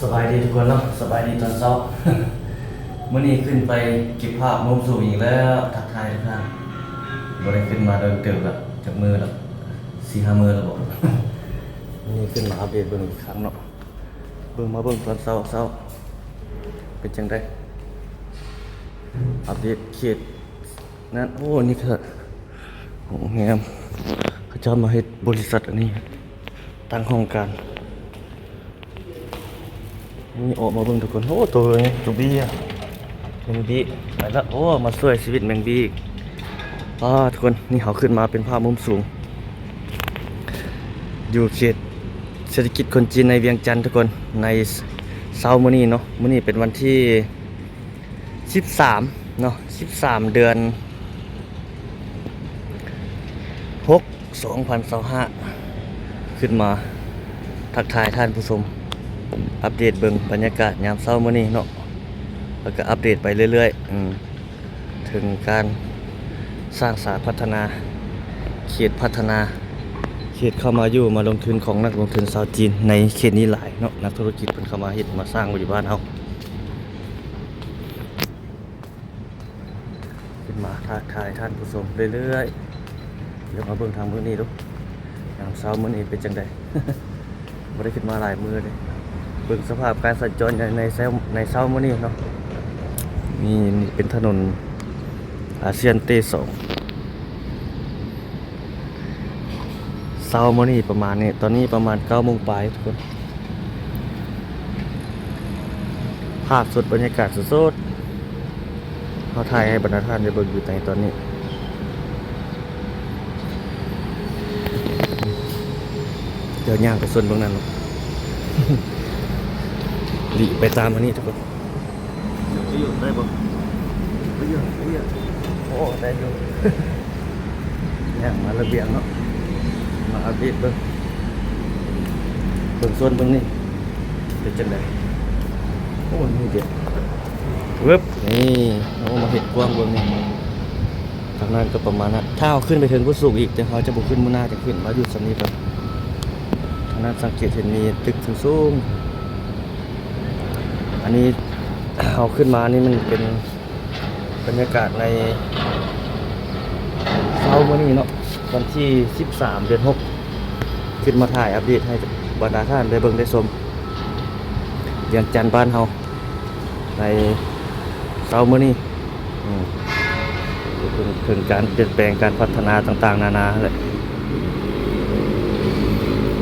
ສະບາຍດີທຸກຄົນເນາະ ສະບາຍດີຕອນເຊົ້າ. ມື້ນີ້ຂຶ້ນໄປເກັບພາບມຸມສູງອີກແລ້ວ ທັກທາຍທຸກທ່ານ. ບໍ່ໄດ້ຂຶ້ນມາດົນເຕີບລະ ຈັກມື້ລະ ສີ່ຫ້າມື້ລະບໍ. ມື້ນີ້ຂຶ້ນມາອັບເດດເບິ່ງອີກຄັ້ງເນາະ ເບິ່ງ ມາເບິ່ງຕອນເຊົ້າ ເຊົ້າເປັນຈັ່ງໃດ ອັບເດດເຂດນັ້ນ. ໂອ້ ນີ້ກະໂຮງແຮມ ເຂົາເຈົ້າມາເຮັດບໍລິສັດອັນນີ້ ຕັ້ງຫ້ອງການ. ນີ້ອອກມາເບິ່ງທຸກຄົນ ໂອ້ ໂຕນີ້ ໂຕບີ ແມງບີໄປລະ. ໂອ້ ມາຊ່ວຍຊີວິດແມງບີອີກ. ອ້າ ທຸກຄົນ ນີ້ເຮົາຂຶ້ນມາເປັນພາບມຸມສູງ ຢູ່ເຂດເສດຖະກິດຄົນຈີນໃນວຽງຈັນທຸກຄົນ ໃນເຊົ້າມື້ນີ້ເນາະ. ມື້ນີ້ເປັນວັນທີສິບສາມເນາະ ສິບສາມ ເດືອນຫົກ ສອງພັນຊາວຫ້າ ຂຶ້ນມາທັກທາຍທ່ານຜູ້ຊົມ ອັບເດດເບິ່ງບັນຍາກາດຍາມເຊົ້າມື້ນີ້ເນາະ ແລ້ວກະອັບເດດໄປເລື້ອຍໆ ເຖິງການສ້າງສາພັດທະນາ ເຂດພັດທະນາ ເຂດເຂົ້າມາຢູ່ມາລົງທຶນຂອງນັກລົງທຶນຊາວຈີນໃນເຂດນີ້ຫຼາຍເນາະ. ນັກທຸລະກິດເພິ່ນເຂົ້າມາເຮັດມາສ້າງຢູ່ບ້ານເຮົາ. ຂຶ້ນມາທັກທາຍທ່ານຜູ້ຊົມເລື້ອຍໆ. ດຽວມາເບິ່ງທາງເບື້ອງນີ້ດູ ຍາມເຊົ້າມື້ນີ້ເປັນຈັ່ງໃດ. ບໍ່ໄດ້ຂຶ້ນມາຫຼາຍມື້ເດ້ ເບິ່ງສະພາບການສັນຈອນໃນ ໃນເຊົ້າ ໃນເຊົ້າມື້ນີ້ເນາະ. ນີ້ ນີ້ເປັນຖະໜົນອາຊຽນເຕສອງ. ເຊົ້າມື້ນີ້ປະມານນີ້ ຕອນນີ້ປະມານເກົ້າໂມງປາຍທຸກຄົນ. ພາບສົດ ບັນຍາກາດສົດໆ ເຮົາຖ່າຍໃຫ້ບັນດາທ່ານໄດ້ເບິ່ງຢູ່ໃນຕອນນີ້. ດຽວຍ່າງໄປໂຊນເບື້ອງນັ້ນເນາະ ຫຼີກໄປຕາມອັນນີ້ທຸກຄົນ. ໄດ້ບໍ່? ໂອ້ ໄດ້ຢູ່. ຍ່າງມາລະບຽງເນາະ ມາອັບເດດເບິ່ງ ເບິ່ງໂຊນເບິ່ງນີ້ ເປັນຈັ່ງໃດ? ໂອ້ ນີ້ເດ ວຶບ ນີ້ ໂອ້ ມາເຫັນກວ້າງເບິ່ງນີ້. ທາງນັ້ນກະປະມານນັ້ນ ຖ້າເຮົາຂຶ້ນໄປເທິງພຸ້ນສູງອີກ ແຕ່ເຮົາຈະບໍ່ຂຶ້ນມື້ໜ້າ ຈະຂຶ້ນມາຢູ່ສ່ຳນີ້ກ່ອນ. ທາງນັ້ນສັງເກດເຫັນມີຕຶກສູງໆ. ອັນນີ້ເຮົາຂຶ້ນມານີ້ມັນເປັນບັນຍາກາດໃນເຊົ້າມື້ນີ້ເນາະ ວັນທີສິບສາມ ເດືອນຫົກ ຂຶ້ນມາຖ່າຍອັບເດດໃຫ້ບັນດາທ່ານໄດ້ເບິ່ງໄດ້ຊົມ ວຽງຈັນບ້ານເຮົາ ໃນເຊົ້າມື້ນີ້ ອືມ ເຖິງ ເຖິງການປ່ຽນແປງ ການພັດທະນາຕ່າງໆນານາແຫຼະ.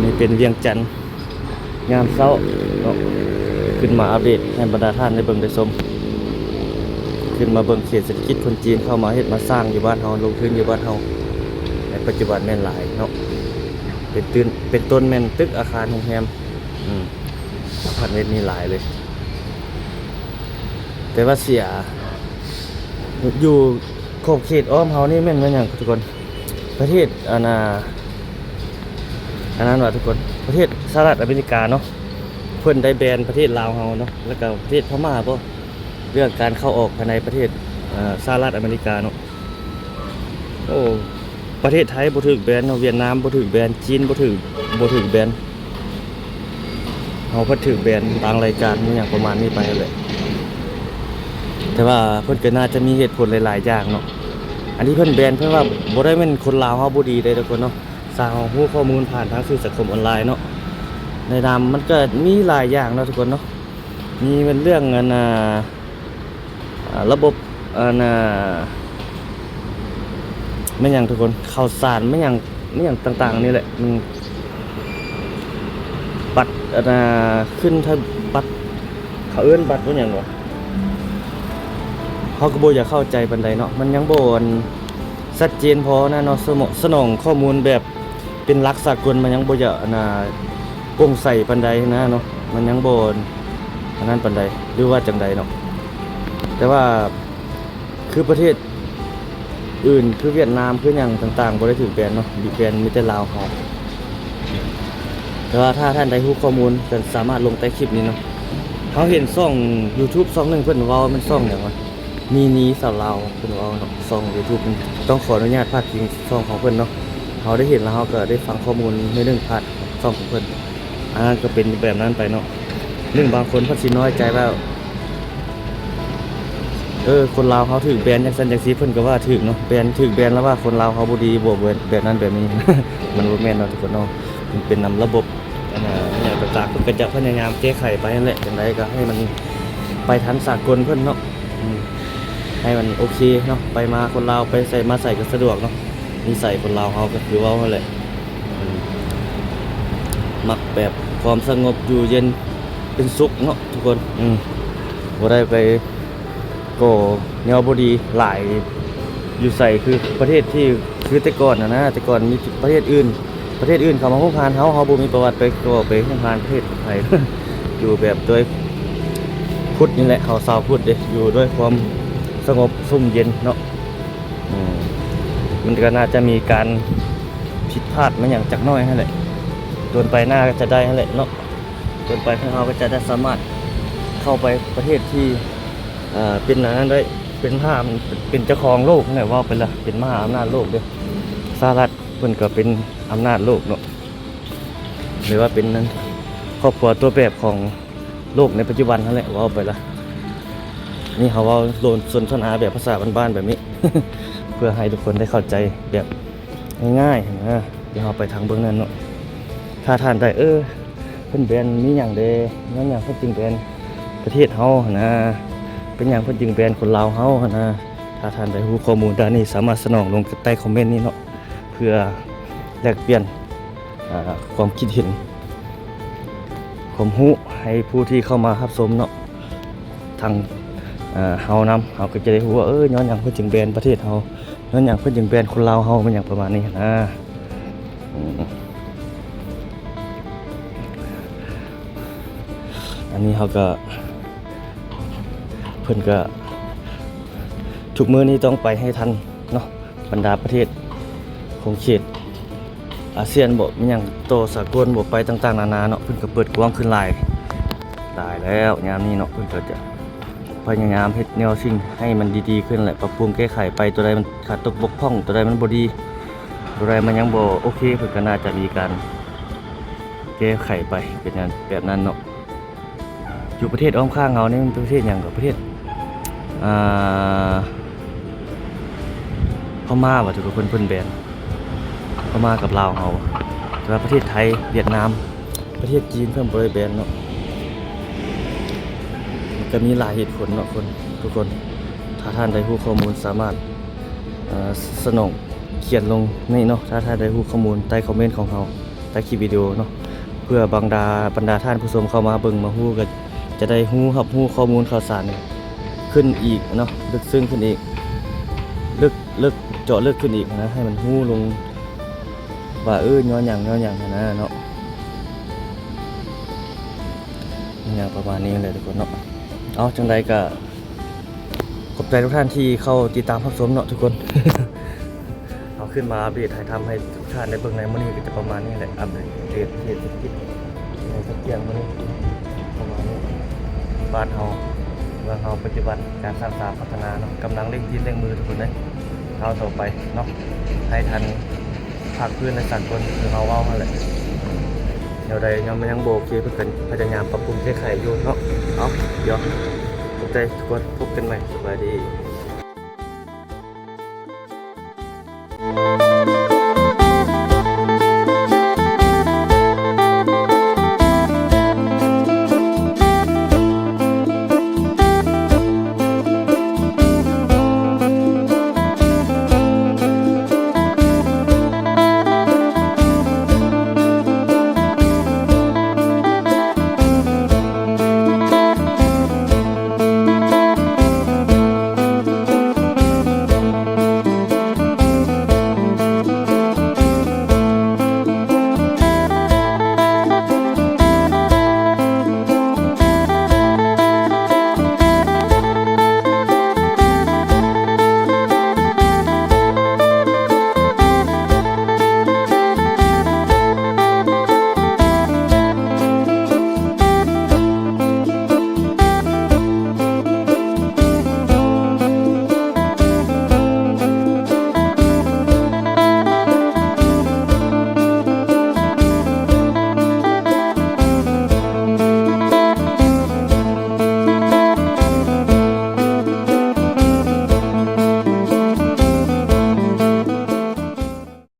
ນີ້ເປັນວຽງຈັນຍາມເຊົ້າເນາະ ຂຶ້ນມາອັບເດດໃຫ້ບັນດາທ່ານໄດ້ເບິ່ງໄດ້ຊົມ ຂຶ້ນມາເບິ່ງເຂດເສດຖະກິດຄົນຈີນເຂົ້າມາເຮັດມາສ້າງຢູ່ບ້ານເຮົາ ລົງທຶນຢູ່ບ້ານເຮົາ ໃນປັດຈຸບັນແມ່ນຫຼາຍເນາະ ເປັນຕື່ນ ເປັນຕົ້ນແມ່ນຕຶກອາຄານໂຮງແຮມ ອືມ ອາພາດເມັນນີ້ຫຼາຍເລີຍ. ແຕ່ວ່າເສຍ ຢູ່ຂອບເຂດອ້ອມເຮົານີ້ແມ່ນ ແມ່ນຫຍັງທຸກຄົນ? ປະເທດ ອັນນ່າ ອັນນັ້ນວ່າທຸກຄົນ ປະເທດສະຫະລັດອາເມລິກາເນາະ ເພິ່ນໄດ້ແບນປະເທດລາວເຮົາເນາະ ແລ້ວກະປະເທດພະມ້າບໍ ເລື່ອງການເຂົ້າອອກພາຍໃນປະເທດ ເອີ ສະຫະລັດອາເມລິກາເນາະ. ໂອ້ ປະເທດໄທບໍ່ຖືກແບນເນາະ ຫວຽດນາມບໍ່ຖືກແບນ ຈີນບໍ່ຖືກ ບໍ່ຖືກແບນ ເຮົາພັດຖືກແບນບາງລາຍການ ອີ່ຫຍັງປະມານນີ້ໄປຫັ້ນແຫຼະ. ແຕ່ວ່າເພິ່ນກະໜ້າຈະມີເຫດຜົນຫຼາຍໆຢ່າງເນາະ. ອັນທີ່ເພິ່ນແບນ ເພິ່ນວ່າບໍ່ໄດ້ແມ່ນຄົນລາວເຮົາບໍ່ດີເດ້ທຸກຄົນເນາະ ຊ່າງເຮົາຮູ້ຂໍ້ມູນຜ່ານທາງສື່ສັງຄົມອອນລາຍເນາະ. ໃນນາມມັນກະມີຫຼາຍຢ່າງເນາະທຸກຄົນເນາະ ມີແມ່ນເລື່ອງ ອັນນ່າ ອ່າ ລະບົບ ອັນນ່າ ແມ່ນຫຍັງທຸກຄົນ ເຂົ້າສານ ແມ່ນຫຍັງ ແມ່ນຫຍັງຕ່າງໆນີ້ແຫຼະ ມັນ ບັດ ອັນນ່າ ຂຶ້ນທະ ບັດ ເຂົາເອີ້ນບັດວ່າຫຍັງວະ ເຮົາກະບໍ່ຢາກເຂົ້າໃຈປານໃດເນາະ ມັນຍັງບໍ່ ອັນ ຊັດເຈນພໍນະເນາະ ສະໜອງ ສະໜອງຂໍ້ມູນແບບ ເປັນຫຼັກສາກົນ ມັນຍັງບໍ່ຢາກ ອັນນ່າ ໂປ່ງໃສປານໃດຫັ້ນນະເນາະ ມັນຍັງບໍ່ ອັນນັ້ນປານໃດ ຫຼືວ່າຈັ່ງໃດເນາະ. ແຕ່ວ່າຄືປະເທດອື່ນ ຄືຫວຽດນາມ ຄືຫຍັງຕ່າງໆ ບໍ່ໄດ້ຖືກແບນເນາະ ແບນມີແຕ່ລາວເຮົາ. ແຕ່ວ່າຖ້າທ່ານໃດຮູ້ຂໍ້ມູນ ກະສາມາດລົງໃຕ້ຄລິບນີ້ເນາະ. ເຮົາເຫັນຊ່ອງຢູທູບຊ່ອງໜຶ່ງ ເພິ່ນເວົ້າ ແມ່ນຊ່ອງຫຍັງວະ ມີນີສາວລາວ ເພິ່ນເວົ້າເນາະ ຊ່ອງຢູທູບ ຕ້ອງຂໍອະນຸຍາດພາດພິງຊ່ອງຂອງເພິ່ນເນາະ. ເຮົາໄດ້ເຫັນແລ້ວ ເຮົາກະໄດ້ຟັງຂໍ້ມູນໜ້ອຍໜຶ່ງຜ່ານຊ່ອງຂອງເພິ່ນ ອັນນັ້ນກະເປັນແບບນັ້ນໄປເນາະ. ໜຶ່ງບາງຄົນເພິ່ນຊິນ້ອຍໃຈວ່າ ເອີ ຄົນລາວເຮົາຖືກແບນຈັ່ງຊັ້ນຈັ່ງຊີ້ ເພິ່ນກໍວ່າຖືກເນາະ ແບນ ຖືກແບນແລ້ວວ່າຄົນລາວເຮົາບໍ່ດີ ບໍ່ແບບ ແບບນັ້ນແບບນີ້ ມັນບໍ່ແມ່ນເນາະທຸກຄົນເນາະ ມັນເປັນນຳລະບົບ ອັນນ່າ ອີ່ຫຍັງຕ່າງໆ ເພິ່ນກໍຈະພະຍາຍາມແກ້ໄຂໄປຫັ້ນແຫຼະ ຈັ່ງໃດກໍໃຫ້ມັນໄປທັນສາກົນເພິ່ນເນາະ ອືມ ໃຫ້ມັນໂອເຄເນາະ ໄປມາຄົນລາວໄປໃສມາໃສກໍສະດວກເນາະ ນິໄສຄົນລາວເຮົາກໍຄືເວົ້າຫັ້ນແຫຼະ ອືມ ມັກແບບຄວາມສະຫງົບຢູ່ເຢັນເປັນສຸກເນາະທຸກຄົນ ອືມ ບໍ່ໄດ້ໄປ ກໍແນວບໍ່ດີຫຼາຍຢູ່ໃສ ຄືປະເທດທີ່ ຄືແຕ່ກ່ອນຫັ້ນນະ ແຕ່ກ່ອນມີປະເທດອື່ນ ປະເທດອື່ນເຂົ້າມາຮຸກຮານເຮົາ ເຮົາບໍ່ມີປະຫວັດໄປກໍ່ໄປຮຸກຮານປະເທດໃຜ ຢູ່ແບບໂດຍພຸດນີ້ແຫຼະ ເຮົາຊາວພຸດເດ້ ຢູ່ດ້ວຍຄວາມສະຫງົບຊຸ່ມເຢັນເນາະ ອືມ ມັນກໍໜ້າຈະມີການຜິດພາດມາຫຍັງຈັກໜ້ອຍຫັ້ນແຫຼະ ໂດນໄປໜ້າກໍຈະໄດ້ຫັ້ນແຫຼະເນາະ ໂດນໄປເຮົາກໍຈະໄດ້ສາມາດເຂົ້າໄປປະເທດທີ່ ເປັນອັນນັ້ນໄດ້ ເປັນມະຫາ ເປັນເຈົ້າຂອງໂລກຫັ້ນແຫຼະ ເວົ້າໄປລະ ເປັນມະຫາອຳນາດໂລກເດ້ ສະຫະລັດເພິ່ນກໍເປັນອຳນາດໂລກເນາະ ຫຼືວ່າເປັນຄອບຄົວຕົວແບບຂອງໂລກໃນປັດຈຸບັນຫັ້ນແຫຼະ ເວົ້າໄປລະ ນີ້ເຮົາເວົ້າສົນທະນາແບບພາສາບ້ານໆແບບນີ້ ເພື່ອໃຫ້ທຸກຄົນໄດ້ເຂົ້າໃຈແບບງ່າຍໆນະ ດຽວເຮົາໄປທາງເບື້ອງນັ້ນເນາະ ຖ້າທ່ານໃດ ເອີ ເພິ່ນແບນມີຫຍັງແດ່ ຍ້ອນຫຍັງເພິ່ນຈຶ່ງແບນປະເທດເຮົາຫັ້ນນະ ເປັນຫຍັງເພິ່ນຈຶ່ງແບນຄົນລາວເຮົາຫັ້ນນະ ຖ້າທ່ານໃດຮູ້ຂໍ້ມູນດ້ານນີ້ ສາມາດສະໜອງລົງໃຕ້ຄອມເມັນນີ້ເນາະ ເພື່ອແລກປ່ຽນ ອາ ຄວາມຄິດເຫັນ ຄວາມຮູ້ໃຫ້ຜູ້ທີ່ເຂົ້າມາຮັບຊົມເນາະ ທາງ ເຮົານຳ ເຮົາກໍຈະໄດ້ຮູ້ວ່າ ເອີ ຍ້ອນຫຍັງເພິ່ນຈຶ່ງແບນປະເທດເຮົາ ຍ້ອນຫຍັງເພິ່ນຈຶ່ງແບນຄົນລາວເຮົາ ແມ່ນຫຍັງປະມານນີ້ຫັ້ນນະ ອືມ ອັນນີ້ເຮົາກໍ ເພິ່ນກໍ ທຸກມື້ນີ້ຕ້ອງໄປໃຫ້ທັນເນາະ ບັນດາປະເທດຂົງເຂດອາຊຽນບໍ ມີຫຍັງຕໍ່ສາກົນບໍ ໄປຕ່າງໆນານາເນາະ ເພິ່ນກໍເປີດກວ້າງຂຶ້ນຫຼາຍ ຕາຍແລ້ວ ຍາມນີ້ເນາະ ເພິ່ນກໍຈະ ພະຍາຍາມເຮັດແນວສິ່ງໃຫ້ມັນດີໆຂຶ້ນ ແລະ ປັບປຸງແກ້ໄຂໄປ ຕົວໃດມັນຂາດຕົກບົກຜ່ອງ ຕົວໃດມັນບໍ່ດີ ຕົວໃດມັນຍັງບໍ່ໂອເຄ ເພິ່ນກໍໜ້າຈະມີການແກ້ໄຂໄປ ເປັນແບບນັ້ນເນາະ ຢູ່ປະເທດອ້ອມຂ້າງເຮົານີ້ ມັນເປັນປະເທດຫຍັງກໍ ປະເທດ ອ່າ ພະມ້າວ່າ ຖືກວ່າເພິ່ນ ເພິ່ນແບນ ພະມ້າກັບລາວເຮົາ ແຕ່ວ່າປະເທດໄທ ຫວຽດນາມ ປະເທດຈີນເພິ່ນບໍ່ໄດ້ແບນເນາະ ມັນກໍມີຫຼາຍເຫດຜົນເນາະ ຄົນ ທຸກຄົນ ຖ້າທ່ານໃດຮູ້ຂໍ້ມູນ ສາມາດ ເອີ ສະໜອງຂຽນລົງນີ້ເນາະ ຖ້າທ່ານໃດຮູ້ຂໍ້ມູນໃຕ້ຄອມເມັນຂອງເຮົາ ໃຕ້ຄລິບວິດີໂອເນາະ ເພື່ອບັນດາ ບັນດາທ່ານຜູ້ຊົມເຂົ້າມາເບິ່ງມາຮູ້ ກໍຈະໄດ້ຮູ້ ຮັບຮູ້ຂໍ້ມູນຂ່າວສານຂຶ້ນອີກເນາະ ເລິກເຊິ່ງຂຶ້ນອີກ ເລິກ ເລິກ ເຈາະເລິກຂຶ້ນອີກນະ ໃຫ້ມັນຮູ້ລົງວ່າ ເອີ ຍ້ອນຫຍັງ ຍ້ອນຫຍັງຫັ້ນນະເນາະ ຫຍັງປະມານນີ້ແຫຼະທຸກຄົນເນາະ ເອົາ ຈັ່ງໃດກໍ ຂອບໃຈທຸກທ່ານທີ່ເຂົ້າຕິດຕາມຮັບຊົມເນາະທຸກຄົນ ເຮົາຂຶ້ນມາອັບເດດຖ່າຍທຳໃຫ້ທຸກທ່ານໄດ້ເບິ່ງໃນມື້ນີ້ ກໍຈະປະມານນີ້ແຫຼະ ອັບເດດເສດຖະກິດໃນສັກກຽງມື້ນີ້ ປະມານນີ້ ບ້ານເຮົາ ເມືອງເຮົາປັດຈຸບັນ ການສ້າງສາພັດທະນາເນາະ ກຳລັງເລັ່ງຕີນເລັ່ງມືທຸກຄົນເອີຍ ກ້າວຕໍ່ໄປເນາະ ໃຫ້ທັນພາກພື້ນ ແລະ ສາກົນ ຄືເຮົາເວົ້າຫັ້ນແຫຼະ ແນວໃດຍັງ ມັນຍັງບໍ່ໂອເຄ ເພິ່ນກໍພະຍາຍາມປັບປຸງແກ້ໄຂຢູ່ເນາະ ເອົາ ດຽວ ຂອບໃຈທຸກຄົນ ພົບກັນໃໝ່ ສະບາຍດີ.